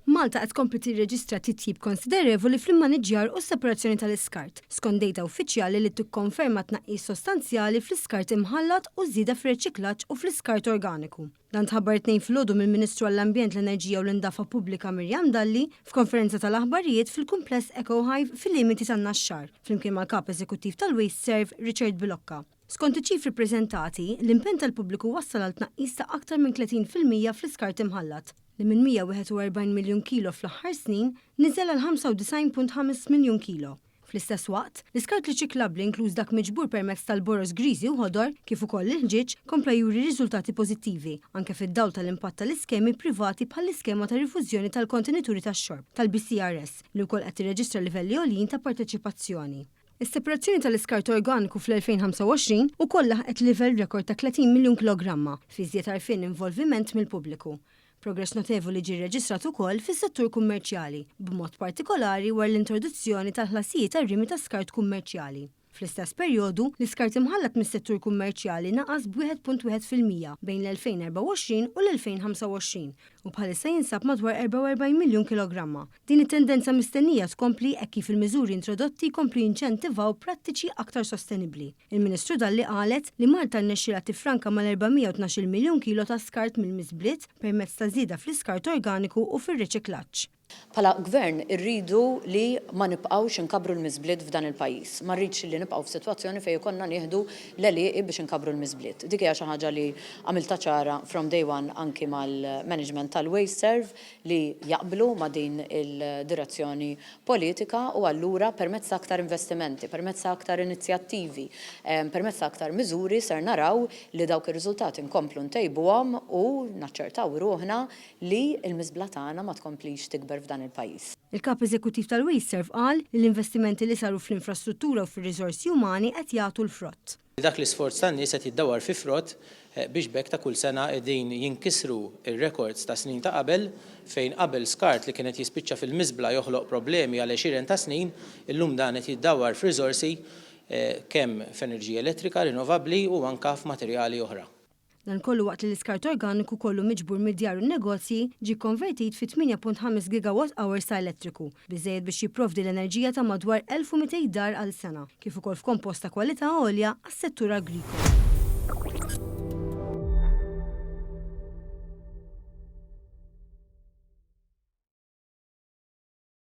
Malta qed tkompli tirreġistra titjib konsiderevoli fl-immaniġġjar u s-separazzjoni tal-iskart, skont dejta uffiċjali li tikkonferma tnaqqis sostanzjali fl-iskart imħallat u żieda fir-riċiklaġġ u fl-iskart organiku. Dan tħabbar it-Tnejn filgħodu mill-Ministru għall-Ambjent, l-Enerġija u l-Indafa Pubblika Miriam Dalli f'konferenza tal-aħbarijiet fil-kumpless Eco Hive fil-limiti tan-Naxxar, flimkien mal-Kap Eżekuttiv tal-WasteServ Richard Bilocca. Skont iċ-ċifri ppreżentati, l-impenn tal-pubbliku wassal għal tnaqqis ta' aktar minn 30% fl-iskart imħallat, li minn 141 miljun kilo fl-aħħar snin niżel għal 95.5 miljun kilo. Fl-istess waqt, l-iskart riċiklabbli inkluż dak miġbur permezz tal-boroż griżi u ħodor, kif ukoll il-ħġieġ, kompla juri riżultati pożittivi, anke fid-dawl tal-impatt tal-iskemi privati bħall-iskema ta' rifużjoni tal-kontenituri tax-xorb tal-BCRS li wkoll qed tirreġistra livelli għoljin ta' parteċipazzjoni. Is-separazzjoni tal-iskart organiku fl-2025 ukoll laħqet livell rekord ta' 30 miljun kilogramma, f'iżjed għarfien involviment mill-pubbliku. Progress notevoli ġie rreġistrat ukoll fis-settur kummerċjali, b'mod partikolari wara l-introduzzjoni tal-ħlasijiet għar-rimi ta' skart kummerċjali. Fl-istess perjodu, l-iskart imħallat mis-settur kummerċjali naqas b'1.1% bejn l-2024 u l-2025, u bħalissa jinsab madwar 44 miljun kilogramma. Din it-tendenza mistennija tkompli hekk kif il-miżuri introdotti jkomplu jinċentivaw prattiċi aktar sostenibbli. Il-Ministru Dalli qalet li Malta rnexxielha tiffranka mal-412-il miljun kilo ta' skart mill-miżbliet permezz ta' żieda fl-iskart organiku u fir-riċiklaġġ. Bħala Gvern irridu li ma nibqgħux inkabbru l-miżbliet f'dan il-pajjiż. Ma rridx li nibqgħu f'sitwazzjoni fejn ikollna nieħdu l-għelieqi biex inkabbru l-miżbliet. Dik hija xi ħaġa li għamiltha ċara from day one anki mal-management tal-WasteServ li jaqblu ma' din il-direzzjoni politika u allura permezz ta' aktar investimenti, permezz ta' aktar inizjattivi, permezz ta' aktar miżuri ser naraw li dawk ir-riżultati nkomplu ntejbuhom u naċċertaw ruħna li l-miżbla tagħna ma tkomplix tikber f'dan il-pajjiż. Il-Kap Eżekuttiv tal-WasteServ qal li l-investimenti li saru fl-infrastruttura u fir-riżorsi umani qed jagħtu l-frott. Dak l-isforz tan-nies qed jiddawwar fi frott biex b'hekk ta' kull sena qegħdin jinkisru r-rekords ta' snin ta' qabel, fejn qabel skart li kien qed jispiċċa fil-miżbla joħloq problemi għal għexieren ta' snin, illum dan qed jiddawwar f'riżorsi kemm f'enerġija elettrika rinnovabbli u anke f'materjali oħra. Dan kollu waqt li l-iskart organiku kollu miġbur mid-djar u n-negozji ġie kkonvertit fi 8.5 gigawatt hours ta' elettriku, biżżejjed biex jipprovdi l-enerġija ta' madwar 1,200 dar għal sena, kif ukoll f'kompost ta' kwalità għolja għas-settur agrikolu.